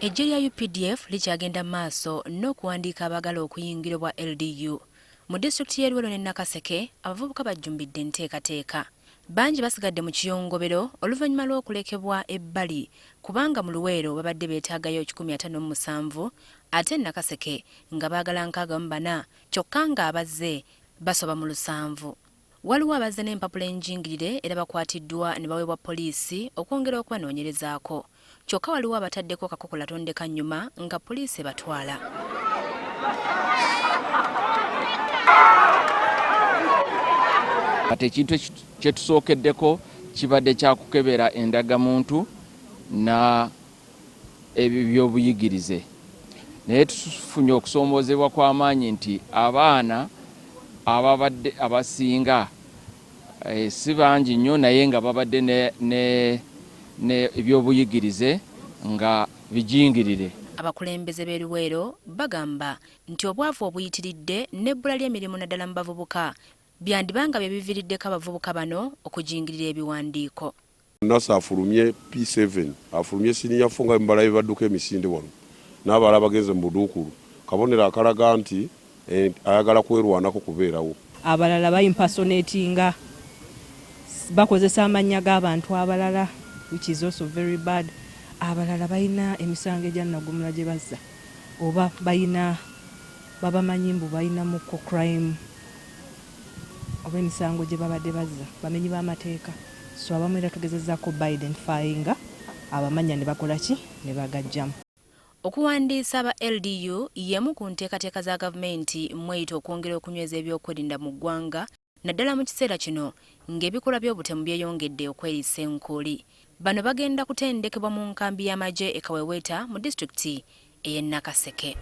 Eggye lya updf likyagenda mu maaso n'okuwandiika abaagala okuyingira obwa LDU. Mu disitulikiti y'e Luweero ne Nakaseke, abavubuka bajjumbidde enteekateeka. Bangi basigadde mu kiyongobero oluvannyuma lw'okulekebwa ebbali kubanga mu Luweero babadde beetaagayo 157 ate e Nakaseke nga baagala 64 kyokka ng'abazze basoba mu lusanvu. Waliwo abazze n'empapula enjingirire era bakwatiddwa ne baweebwa poliisi okwongera okubanoonyerezaako. Kyokka waliwo abataddeko kakokola tondeka nnyuma nga poliisi ebatwala. Kati ekintu kyetusookeddeko kibadde kya kukebera endagamuntu na ebyobuyigirize naye tufunye okusoomoozebwa kw'amaanyi nti abaana ababadde abasinga eh, si bangi nnyo naye nga babadde ne ebyobuyigirize nga bijingirire. Abakulembeze b'e Luweero bagamba nti obwavu obuyitiridde n'ebbula ly'emirimu naddala mu bavubuka byandiba nga bye biviiriddeko abavubuka bano okujingirira ebiwandiiko. Nasa afulumye P7, afulumye siniya 4 nga bwe badduka emisinde wano n'abalala bagenze mu buduukulu, kabonero akalaga nti eh, ayagala kwerwanako kubeerawo. Abalala baimpersonatinga, bakozesa amannya g'abantu abalala, which is also very bad. Abalala balina emisango egya nnaggomola gye bazza oba balina babamanyi mbu balinamuko crime oba emisango gye babadde bazza, bamenyi b'amateeka. So abamu era tugezezaako ba-identifyinga abamannya ne bakola ki ne bagajjamu. Okuwandiisa aba LDU y'emu ku nteekateeka za gavumenti mw'eyita okwongera okunyweza ebyokwerinda mu ggwanga naddala mu kiseera kino ng'ebikolwa by'obutemu byeyongedde okweriisa enkuuli. Bano bagenda kutendekebwa mu nkambi y'amagye e Kaweweeta mu disitulikiti ey'e Nakaseke.